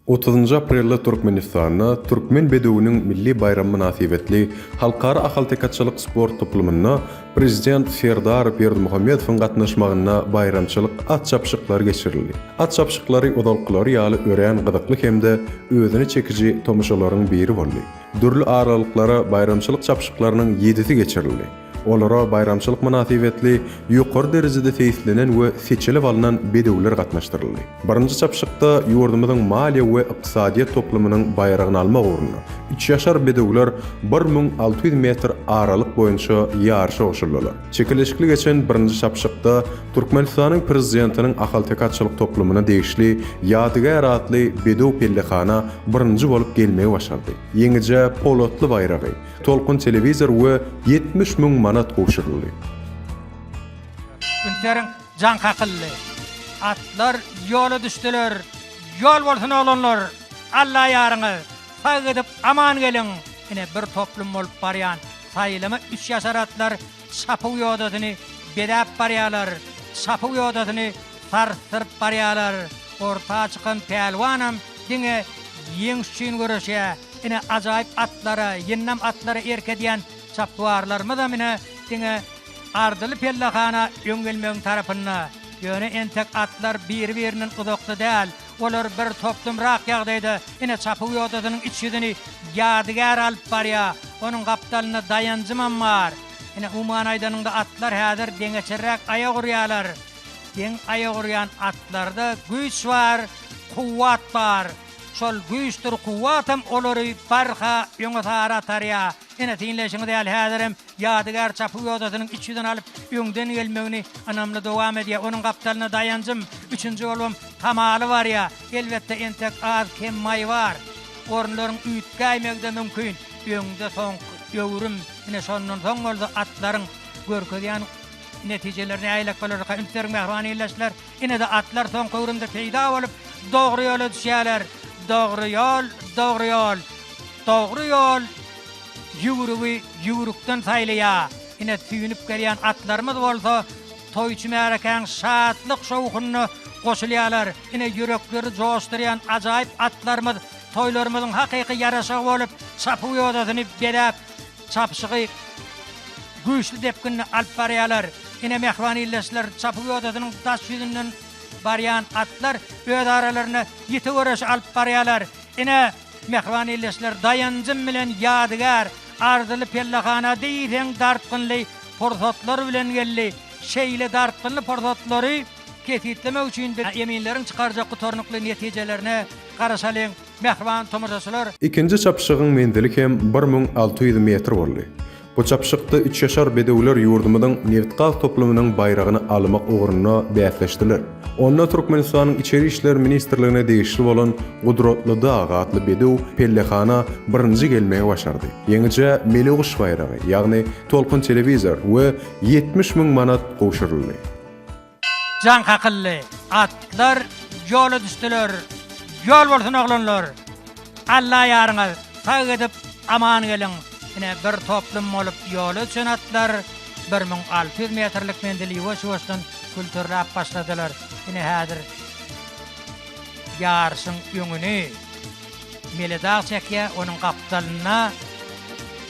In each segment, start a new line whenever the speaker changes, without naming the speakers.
Otuzynjy aprelde Türkmenistanda Türkmen bedewiniň milli baýramy mynasybetli Halkara ahalteke atçylyk sport toplumynda Prezident Serdar Berdimuhamedowyň gatnaşmagynda baýramçylyk at çapyşyklary geçirildi. At çapyşyklary ozalkylary ýaly örän gyzykly hem-de özüne çekiji tomaşalaryň biri boldy. Dürli aralyklara baýramçylyk çapyşyklarynyň ýedisi geçirildi. Olara baýramçylyk mynasybetli ýokary derejede seýislenen we seçilip alnan bedewler gatnaşdyryldy. Birinji çapyşykda ýurdumyzyň maliýe we ykdysadyýet toplumynyň baýragyny almak ugrunda üçýaşar bedewler 1600 metr aralyk boýunça ýaryşa goşuldylar. Çekeleşikli geçen birinji çapyşykda Türkmenistanyň Prezidentiniň ahalteke atçylyk toplumyna degişli Ýadygär atly bedew pellehana birinji bolup gelmegi başardy. Ýeňijä polatly baýragy, Tolkun telewizor we 70 müň manat gowşuryldy.
Ünseriň jaň kakyldy. Atlar ýola düşdüler. Ýol bolsun oglanlar! Alla ýaryňyz! Sag gidip aman geliň! Ine bir toplum bolup barýan saýlama üçýaşar atlar çapuw ýodasyny bezäp barýarlar. Çapuw ýodasyny sarsdyryp barýarlar. Orta çykan pälwanam diňe ýeňiş üçin göreşýär. Ine ajaýyp atlara, ýyndam atlara erk edýän çapwarlarymyzam ine diňe arzyly pellehana öň gelmegiň tarapynda. Ýöne entek atlar biri-birinden uzakda däl. Olar bir toplumrak ýagdaýda ine çapuw ýodasynyň iç ýüzüni ýadygär alyp barýar. Onuň gapdalynda daýanjymam bar. Ine umuman aýdanyňda atlar häzir deňeçerräk aýak urýarlar. Deň aýak urýan atlarda güýç bar, kuwwat bar. Şol güýçdür kuwwatam olary barha öňe sary atarýar. Ine, synlaýşyňyz ýaly, häzirem Ýadygär çapuw ýodasynyň iç ýüzüni alyp, öňden gelmegini ynamly dowam edýär. Onuň gapdalynda Daýanjym, üçünji bolubam Kamaly barýar. Elbetde, entek az-kem maý bar. Orunlaryň üýtgäýmegi-de mümkin. Öňde soňky öwrüm, ine, şondan soň bolsa atlaryň görkezýän netijeleri nähilek bolarka? Üns beriň, mähriban ildeşler! Ine-de atlar soňky öwrümde peýda bolup, dogry ýola düşýärler. Dogry ýol, dogry ýol. Dogry ýol ýüwrügi ýüwrükden saýlaýar. Ine, süýnüp gelýän atlarymyz bolsa toýçy märekäň şatlyk-şowhunyna goşulýarlar. Ine, ýürekleri joşdurýan ajaýyp atlarymyz toýlarymyzyň hakyky ýaraşygy bolup, çapuw ýodasyny bezäp, çapyşygy güýçli depginde alyp barýarlar. Ine, mähriban ildeşler, çapuw ýodasynyň daş ýüzünden barýan atlar öz aralarynda ýiti göreşi alyp barýarlar. Ine, mähriban ildeşler, Daýanjym bilen Ýadygär arzyly pellehana diýseň dartgynly pursatlar bilen geldi. Şeýle dartgynly pursatlary kesgitlemek üçin biz eminleriň çykarjak gutarnykly netijelerine garaşalyň. Mähriban tomaşaçylar!
Ikinji çapyşygyň menzili hem 1600 metr boldy. Bu çapyşykda üçýaşar bedewler ýurdumyzyň nebitgaz toplumynyň baýragyny almak ugrunda bäsleşdiler. Onda Türkmenistanyň Içeri işler ministrligine degişli bolan Gudratly dag atly bedew pellehana birinji gelmegi başardy. Ýeňijä Meleguş baýragy, ýagny Tolkun telewizor we 70 müň manat gowşuryldy.
Jaň kakyldy. Atlar ýola düşdüler. Ýol bolsun oglanlar! Alla ýaryňyz, sag gidip, aman geliň! Ine, bir toplum bolup ýola düşen atlar 1600 metrlik menzili ýuwaş-ýuwaşdan külterläp başladylar. Ine, häzir ýaryşyň öňüni Mele dag çekýär, onuň gapdalynda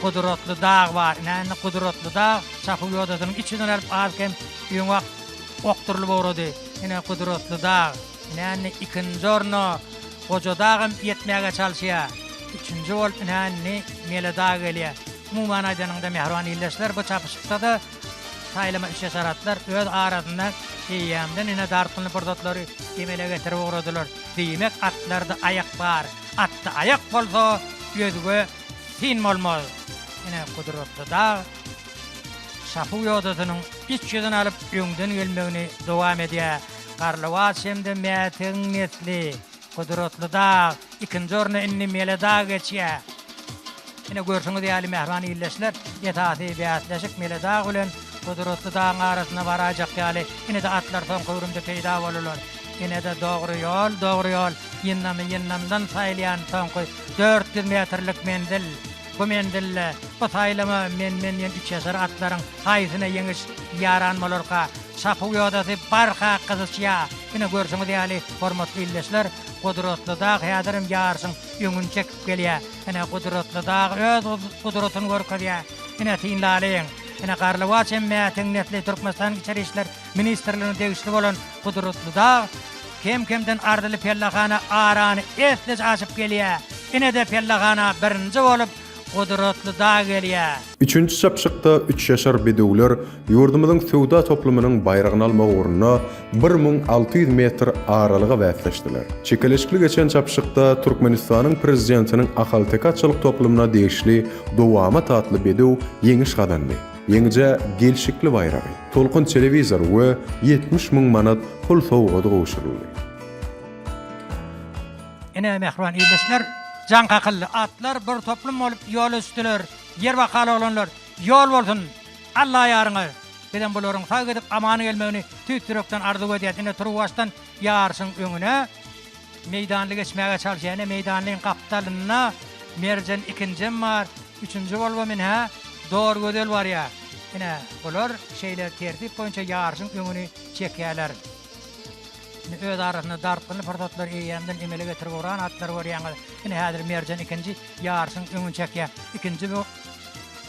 Gudratly dag bar. Ine, indi Gudratly dag çapuw ýodasynyň iç ýüzüni alyp az-kem öňe okdurylyp ugrady. Ine, Gudratly dag. Ine, indi ikinji orna Goja dagam ýetmäge çalyşýar. Üçünji bolup, ine, indi Mele dag gelýär. Umuman aýdanyňda, mähriban ildeşler, bu çapyşykda-da saýlama üçýaşar atlar öz arasynda eýýämden ine dartgynly pursatlary emele getirip ugradylar. Diýmek, atlarda aýak bar. Atda aýak bolsa, özge syn bolmaz. Ine, gudratly dag çapuw ýodasynyň iç ýüzüni alyp, öňden gelmegini dowam edýär. Garlawaç hem-de Mätegiň nesli, gudratly dag ikinji orna indi Mele dag geçýär. Ine, görşüňiz ýaly, mähriban ildeşler, esasy bäsleşik Mele dag bilen Gudratly dagyň arasynda baraýjak ýaly. Ine-de atlar soňky öwrümde peýda boldular. Ine-de dogry ýol, dogry ýol, ýyndamy ýyndamdan saýylýan soňky 400 metrlik menzil. Bu menzilde, bu saýlama men-men diýen üçýaşar atlaryň haýsyna ýeňiş ýaran bolarka? Çapuw ýodasy barha gyzyşýar. Ine, görşüňiz ýaly, hormatly ildeşler, Gudratly dag häzirem ýaryşyň öňüni çekip gelýär. Ine, Gudratly dag öz gudratyny görkezýär. Ine, synlalyň. Ine, Garlywaç hem Mätiň nesli Türkmenistanyň Içeri işler ministrligine degişli bolan Gudratly dag kem-kemden arzyly pellehana arany eslice açyp gelýär. Ine-de pellehana birinji bolup Gudratly dag gelýär.
Üçünji çapyşykda üç ýaşar bedewler ýurdumyzyň söwda toplumynyň baýragyny almak ugrunda 1600 metr aralyga bäsleşdiler. Çekeleşikli geçen çapyşykda Türkmenistanyň Prezidentiniň ahalteke atçylyk toplumyna degişli Dowamat atly bedew ýeňiş gazandy. Ýeňijä gelşikli baýragy, Tolkun telewizor we 70 müň manat pul sowgady gowşuryldy.
Ine, mähriban ildeşler, jaň kakyldy. Atlar bir toplum bolup ýola düşdüler. Ýer bakaly oglanlar, ýol bolsun! Alla ýaryňyz! Bizem bularyň sag gidip aman gelmegini tüýs ýürekden arzuw edýäs. Ine, turuwbaşdan ýaryşyň öňüne Meýdanly geçmäge çalyşýar. Ine, Meýdanlyň gapdalynda Merjen ikinjem bar. Üçünji bolubam ine, Dorgözel barýar. Ine, bular şeýle tertip boýunça ýaryşyň öňüni çekýärler. Indi öz arasynda dartgynly pursatlary eýýämden emele getirip ugran atlary görýäňiz. Ine häzir Merjen ikinji ýaryşyň öňüni çekýär. Ikinji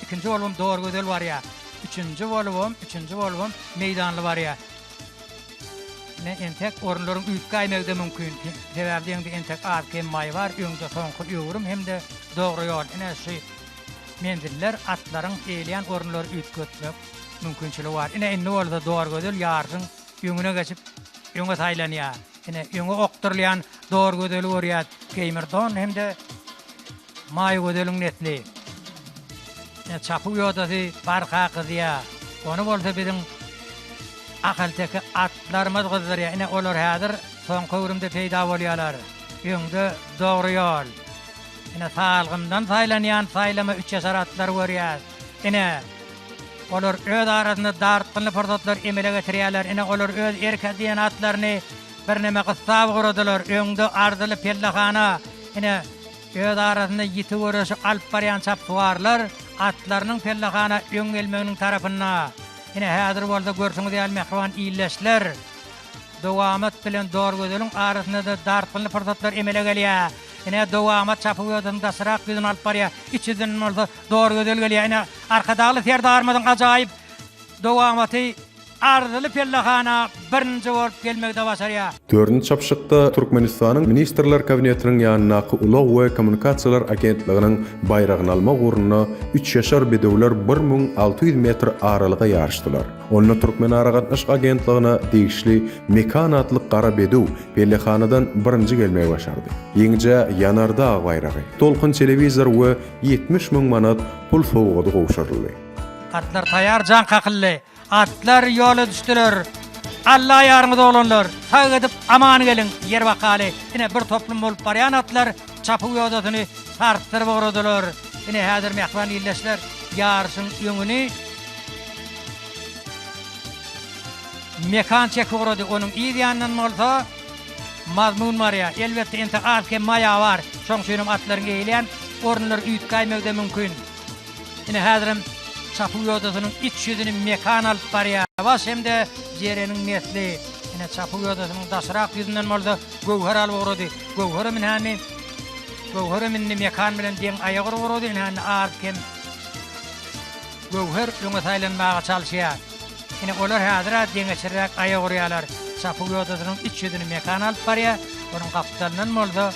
ikinji bolubam Dorgözel barýar. Üçünji bolubam, üçünji bolubam Meýdanly barýar. Ine entek orunlaryň üýtgäýmegi-de mümkin. Sebäbi diýeňde entek az-kem maý bar, öňde soňky öwrüm hem-de dogry ýol. Ine şu menziller atlaryň eýleýän orunlary üýtgetmek mümkinçiligi bar. Ine indi bolsa Dorgözel ýaryşyň Öňüne geçip, öňe saýlanýar. Ine, öňe okdurylýan Dorgözeli görýäs. Keýmir don hem-de Maýgözeliň nesli. Ine, çapuw ýodasy barha gyzýar. Ony bolsa biziň ahalteke atlarymyz gyzdyrýar. Ine, olar häzir soňky öwrümde peýda bolýarlar. Öňde dogry ýol. Ine, salgymdan saýlanýan saýlama üçýaşar atlary görýäs. Ine, Olar öz arasynda dartgynly pursatlar emele getirýärler. Ine, olar öz erk edýän atlaryny birneme gyssap ugradylar. Öňde arzyly pellehana. Ine, öz arasynda ýiti göreşi alyp barýan çapsuwarlar atlarynyň pellehana öň gelmeginiň tarapynda. Ine, häzir bolsa görşüňiz ýaly mähriban ildeşler, Dowamat bilen Dorgözeliň arasynda-da dartgynly pursatlar emele gelýär. Ine, Dowamat çapyp özüniň daşrak ýüzüni alyp barýar. Iç ýüzünden bolsa Dorgözel gelýär. Ine, Arkadagly Serdarymyzyň ajaýyp dowamaty arzyly pellehana birinji bolup gelmegi-de başarýar.
Dördünji çapyşykda Türkmenistanyň Ministrler Kabinetiniň ýanyndaky Ulag we kommunikasiýalar agentliginiň baýragyny almak ugrunda üçýaşar bedewler 1600 metr aralyga ýaryşdylar. Onda Türkmenaragatnaşyk agentligine degişli Mekan atly gara bedew pellehanadan birinji gelmegi başardy. Ýeňijä Ýanardag baýragy, Tolkun telewizor we 70 müň manat pul sowgady gowşuryldy.
Atlar taýar jaň kakyldy. Atlar ýola düşdüler. Alla ýaryňyz oglanlar. Sag gidip aman geliň. Ýer bakaly. Ine bir toplum bolup barýan atlar çapuw ýodasyny sarsdyryp ugradylar. Ine häzir mähriban ildeşler ýaryşyň öňüni Mekan çekip ugrady. Onuň yz ýanyndan bolsa Mazmun barýar. Elbetde, entek az-kem maýa bar. Şoň üçinem atlaryň eýleýän orunlary üýtgäýmegi-de mümkin. Ine, häzirem çapuw ýodasynyň iç ýüzüni Mekan alyp barýar. Baş hem-de Jereniň nesli. Ine, çapuw ýodasynyň daşrak ýüzünden bolsa Göwher alyp ugrady. Göwherem ine, Göwherem indi Mekan bilen deň aýak urup ugrady. Ine, indi az-kem Göwher öňe saýlanmaga çalyşýar. Ine, olar häzir-ä deňeçerräk aýak urýarlar. Çapuw ýodasynyň iç ýüzüni Mekan alyp barýar, onuň gapdalyndan bolsa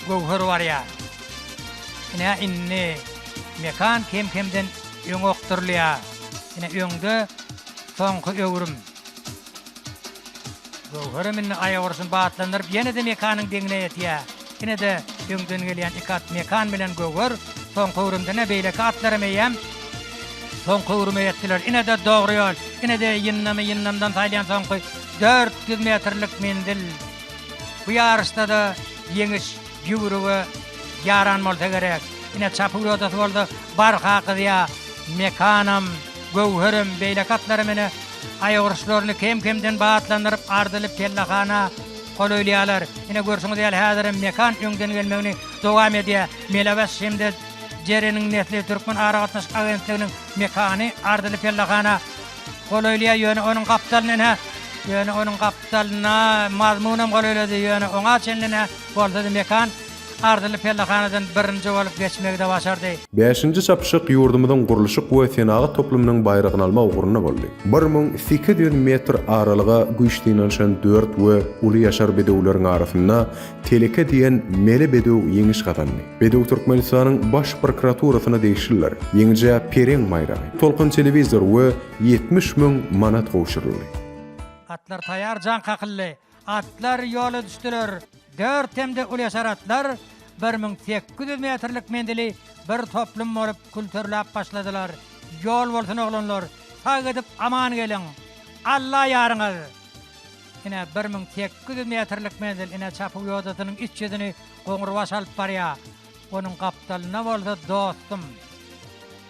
Göwher barýar. Ine, indi Mekan kem-kemden öňe okdurylýar. Ine, öňde soňky öwrüm. Göwherem indi aýak urşuny batlandyryp, ýene-de Mekanyň deňine ýetýär. Ine-de, öňden gelýän iki at Mekan bilen Göwher soňky öwrümde-ne beýleki atlaram eýýäm soňky öwrüme ýetdiler. Ine-de dogry ýol, ine-de ýyndamy ýyndamdan saýylýan soňky 400 metrlik menzil. Bu ýaryşda-da ýeňiş ýüwrüge ýaran bolsa gerek. Ine, çapuw ýodasy bolsa barha gyzýar. Mekanam, Göwherem, beýleki atlaram ene aýagurçlaryny kem-kemden batlandyryp, arzyly pellehana golaýlaýarlar. Ine, görşüňiz ýaly, häzirem Mekan öňden gelmegini dowam edýär. Melebaş hem-de. Jereniň nesli Türkmen aragatnaşyk agentliginiň Mekany arzyly pellehana golaýlaýar, ýöne onuň gapdalyna ine, ýöne onuň gapdalyna Mazmunam golaýlady, ýöne oňa çenli ine bolsa-da Mekan arzyly pellehanadan birinji bolup geçmegi-de başardy.
Bäşinji çapyşyk ýurdumyzyň gurluşyk we senagat toplumynyň baýragyny almak ugrunda boldy. 1800 metr aralyga güýç synanyşan dört we uly ýaşar bedewleriň arasynda Teleke diýen mele bedew ýeňiş gazandy. Bedew Türkmenistanyň Baş prokuraturasyna degişlidir. Ýeňijä Pereň baýragy, Tolkun telewizor we 70 müň manat gowşuryldy.
Atlar taýýar jaň kakyldy. Atlar ýola düşdüler. Dört hem-de ulyýaşar atlar 1800 metrlik menzili bir toplum bolup külterläp başladylar. Ýol bolsun oglanlar, sag gidip aman geliň. Alla ýaryňyz! Ine, 1800 metrlik menzil, ine, çapuw ýodasynyň iç ýüzüni Goňurbaş alyp barýar. Onuň gapdalynda bolsa Dostum.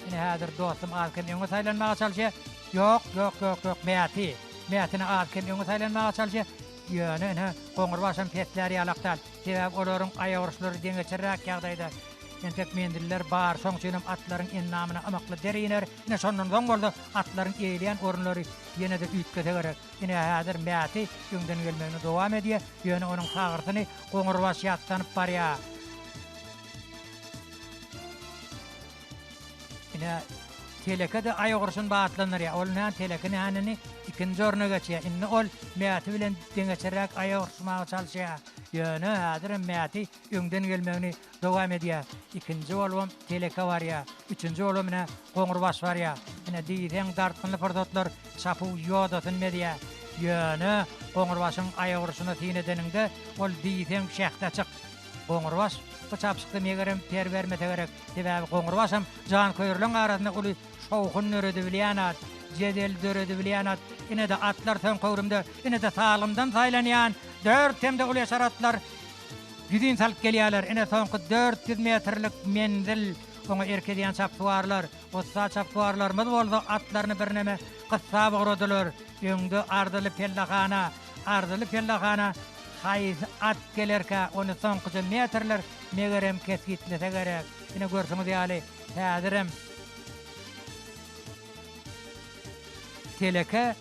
Ine, häzir Dostum az-kem öňe saýlanmaga çalyşýar. Ýok, ýok, ýok, ýok, Mäti. Mätini az-kem öňe saýlanmaga çalyşýar. Ýöne, ine, Goňurbaşam peslär ýalak däl. Sebäbi olaryň aýak uruşlary deňeçerräk ýagdaýda. Entek menziller bar, şoň üçinem atlaryň endamyna ymykly der iner. Ine, şondan soň bolsa atlaryň eýleýän orunlary ýene-de üýtgese gerek. Ine, häzir Mäti öňden gelmegini dowam edýär, ýöne onuň sagyrsyny Goňurbaş ýassanyp barýar. Ine, Teleke-de aýagurşun batlandyrýar. Ol nä, Teleke nänini ikinji orna geçýär. Indi ol Mäti bilen deňeçerräk aýak uruşmaga çalyşýar. Ýöne häzirem Mäti öňden gelmegini dowam edýär. Ikinji bolubam Teleke barýar. Üçünji bolubam ine Goňurbaş barýar. Ine diýseň dartgynly pursatlar çapuw ýodasyny bezýär. Ýöne Goňurbaşyň aýak urşuna syn edeniňde ol diýseň şähdaçyk. Goňurbaş bu çapyşykda megerem per bermese gerek. Sebäbi Goňurbaşam janköýerleň arasynda uly şowhun döredibilýän at, jedel döredibilýän at. Ine-de atlar soňky öwrümde, ine-de salgymdan saýlanýan dört hem-de uly ýaşar atlar Ýüzin salyp gelýärler. Ine, soňky 400 metrlik menzil. Oňa erk edýän çapsuwarlar, ussat çapsuwarlarymyz bolsa atlaryny birneme gyssap ugradylar. Öňde arzyly pellehana, arzyly pellehana haýsy at gelerkä, ony soňkuja metrler megerem kesgitlese gerek. Ine, görşüňiz ýaly, häzirem Teleke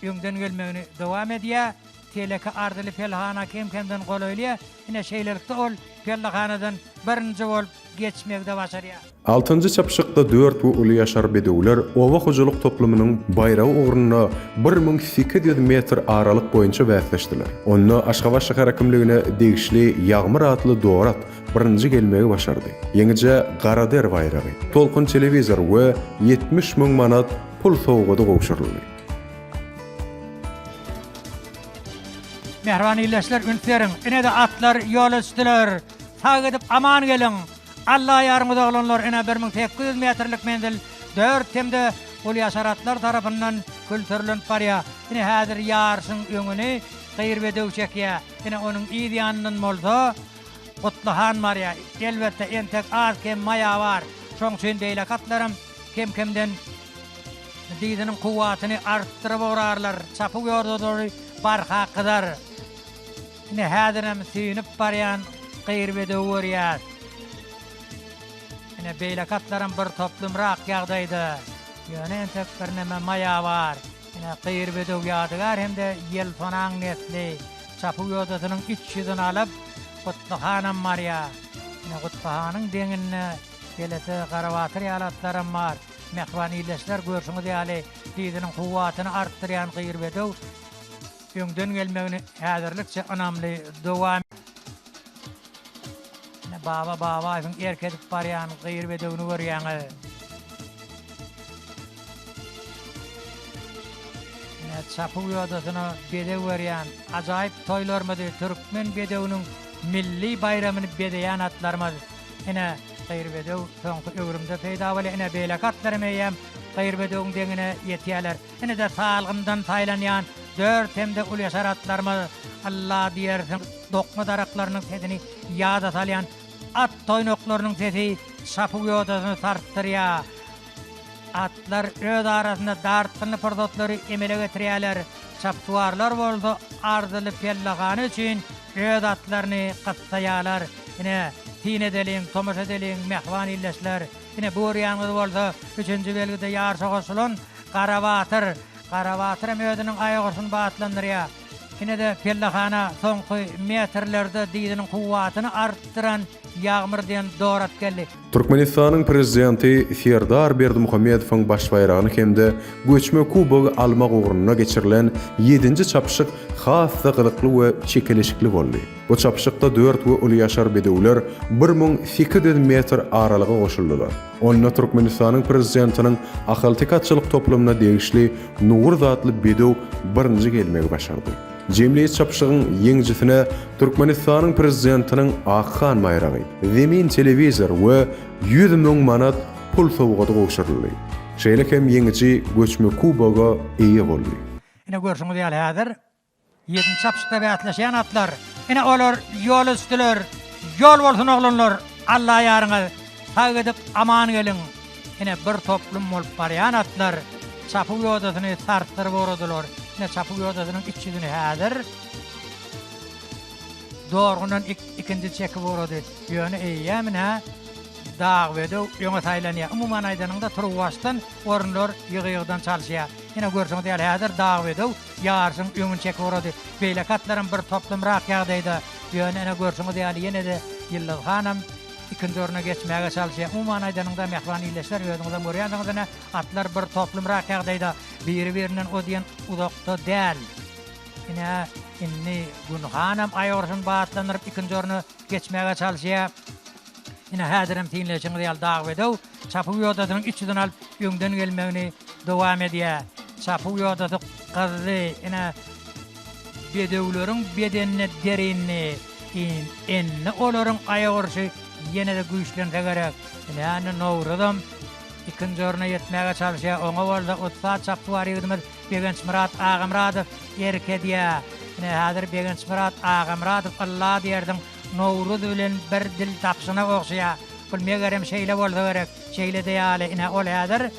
öňden gelmegini dowam edýär. Teleke arzyly pelhana kem-kemden golaýlaýar. Ine, şeýlelikde ol pellehanadan birinji bolup geçmegi-de başarýar.
Altynjy çapyşykda dört we uly ýaşar bedewler oba hojalyk toplumynyň baýragy ugrunda 1800 metr aralyk boýunça bäsleşdiler. Onda Aşgabat şäher häkimligine degişli Ýagmyr atly dor at birinji gelmegi başardy. Ýeňijä Garader baýragy, Tolkun telewizor we 70 müň manat pul sowgady gowşuryldy.
Mähriban ildeşler üns beriň. Ine-de atlar ýola düşdüler. Sag gidip aman geliň. Alla ýaryňyz oglanlar ine 1800 metrlik menzil dört hem-de Gulýaşar atlar tarapyndan külterlenip barýar. Ine häzir ýaryşyň öňüni Gyr bedew çekýär. Ine onuň yz ýanyndan bolsa Gutlyhan barýar. Elbetde entek az-kem maýa bar. Şoň üçin beýleki atlaram kem-kemden Dyzynyň kuwwatyny artdyryp ugrarlar, çapuw ýordalary barha gyzar. Ine, häzirem süýnüp barýan gyr bedewi görýäs. Ine, beýleki atlaram bir toplumrak ýagdaýda. Ýöne entek birneme maýa bar. Ine, gyr bedew Ýadygär hem-de Ýelsonaň nesli çapuw ýodasynyň iç ýüzüni alyp, Gutlyhanam barýar. Ine, Gutlyhanyň deňinde Kelete, Garabatyr ýaly atlaram bar. Mähriban ildeşler, görşüňiz ýaly, dyzynyň kuwwatyny artdyrýan gyr bedew öňden gelmegini häzirlikçe ynamly dowam Ine, Baba Babaýewiň erk edip barýan gyr bedewini görýäňiz. Ine, çapuw ýodasyna bezeg berýän ajaýyp toýlarymyzy, türkmen bedewiniň milli baýramyny bezeýän atlarymyz. Ine, gyr bedew soňky öwrümde peýda bolýar. Ine, beýleki atlaram eýýäm gyr bedewiň deňine ýetýärler. Ine-de salgymdan saýlanýan dört hem-de ulyýaşar atlarymyz, Alla diýersiň, dokma daraklarynyň sesini ýada salýan at toýnaklarynyň sesi çapuw ýodasyny sarsdyrýar. Atlar öz arasynda dartgynly pursatlary emele getirýärler, çapsuwarlar bolsa arzyly pellehana üçin öz atlaryny gyssaýarlar. Ine, Syn edeliň, tomaşa edeliň, mähriban ildeşler! Ine, bu görýäniňiz bolsa, üçünji belgide ýaryşa goşulan Garabatyr. Garabatyr hem özüniň aýagurşuny batlandyrýar. Ine-de, pellehana soňky metrlerde dyzynyň kuwwatyny artdyran Ýagmyr diýen dor at geldi.
Türkmenistanyň Prezidenti Serdar Berdimuhamedowyň baş baýragyny hem-de göçme kubogy almak ugrunda geçirilen ýedinji çapyşyk has-da gyzykly we çekeleşikli boldy. Bu çapyşykda dört we uly ýaşar bedewler 1800 metr aralyga goşuldylar. Onda Türkmenistanyň Prezidentiniň ahalteke atçylyk toplumyna degişli Nowruz atly bedew birinji gelmegi başardy. Jemleýji çapyşygyň ýeňijisine Türkmenistanyň Prezidentiniň Akhan baýragy, Zemin telewizor we 100 mün manat pul sowgady gowşuryldy. Şeýle hem ýeňiji göçme kuboga eýe boldy.
Ine görşüňiz ýaly häzir ýedinji çapyşykda bäsleşýän atlar. Ine olar ýola düşdüler. Ýol bolsun oglanlar! Alla ýaryňyz! Sag gidip aman geliň! Ine bir toplum bolup barýan atlar çapuw ýodasyny sarsdyryp ugradylar. Ine çapuw ýodasynyň iç ýüzüni häzir Dorgundan ikinji çekip ugrady. Ýöne eýýäm ine Dagbedew öňe saýlanýar. Umuman aýdanyňda turuwbaşdan orunlar ýygy-ýygydan çalyşýar. Ine görşüňiz ýaly häzir Dagbedew ýaryşyň öňüni çekip ugrady. Beýleki atlaram bir toplumrak ýagdaýda. Ýöne ine görşüňiz ýaly ýene-de Ýyldyz hanam Ikinji orna geçmäge çalyşýar. Umuman aýdanyňda, mähriban ildeşler, özüňizem görýänsiňiz ine, atlar bir toplumrak ýagdaýda, biri-birinden o diýen uzakda däl. Ine, indi Günhanam aýagurşuny batlandyryp, ikinji orna geçmäge çalyşýar. Ine, häzirem synlaýşyňyz ýaly Dagbedew çapuw ýodasynyň iç ýüzüni alyp, öňden gelmegini dowam edýär. Çapuw ýodasy gyzdy. Ine, bedewleriň bedenine der indi. Indi olaryň aýak urşy ýene-de güýçlense gerek. Ine, indi Nowruzam ikinji orna ýetmäge çalyşýar. Oňa bolsa ussat çapyksuwar ýigidimiz Begençmyrat Agamyradow erk edýär. Ine, häzir Begençmyrat Agamyradow ylla diýersiň, Nowruz bilen bir dil tapyşyna ogşaýar. Bul megerem şeýle bolsa gerek. Şeýle-de ýaly. Ine, ol häzir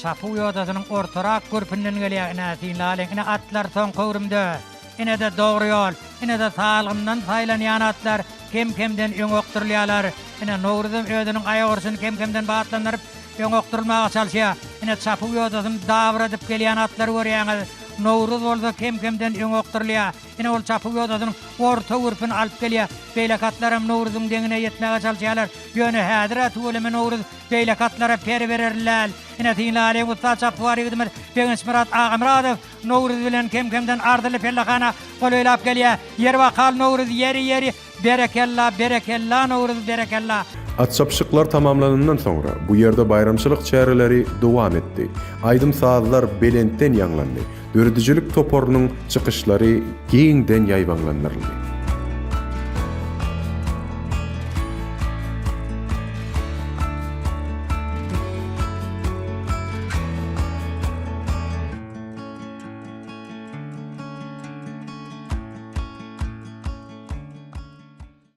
Çapuw ýodasynyň ortarak gürpünden gelýär, ine, synlalyň, ine, atlar soňky öwrümde, ine-de dogry ýol, ine-de salgymdan saýlanýan atlar kem-kemden öňe okdurylýarlar, ine, Nowruzam özüniň aýak urşuny kem-kemden batlandyryp, öňe okdurylmaga çalyşýar, ine, çapuw ýodasyny dabyradyp gelýän atlary görýäňiz, Nowruz bolsa kem-kemden öňe okdurylýar, ine, ol çapuw ýodasynyň orta gürpüni alyp gelýär, beýleki atlaram Nowruzyň deňine ýetmäge çalyşýarlar, ýöne häzir-ä tüweleme Nowruz Beýleki atlara per bererli däl. Ine, synlalyň ussat çapyksuwar ýigidimiz Begençmyrat Agamyradow Nowruz bilen kem-kemden arzyly pellehana golaýlap gelýär. Ýeri bakaly Nowruz, ýeri, ýeri, berekella, berekella Nowruz, berekella!
At çapyşyklar tamamlanandan soňra, bu ýerde baýramçylyk çäreleri dowam etdi. Aýdym-sazlar belentden ýaňlandy, döredijilik toparynyň çykyşlary giňden ýaýbaňlandyryldy.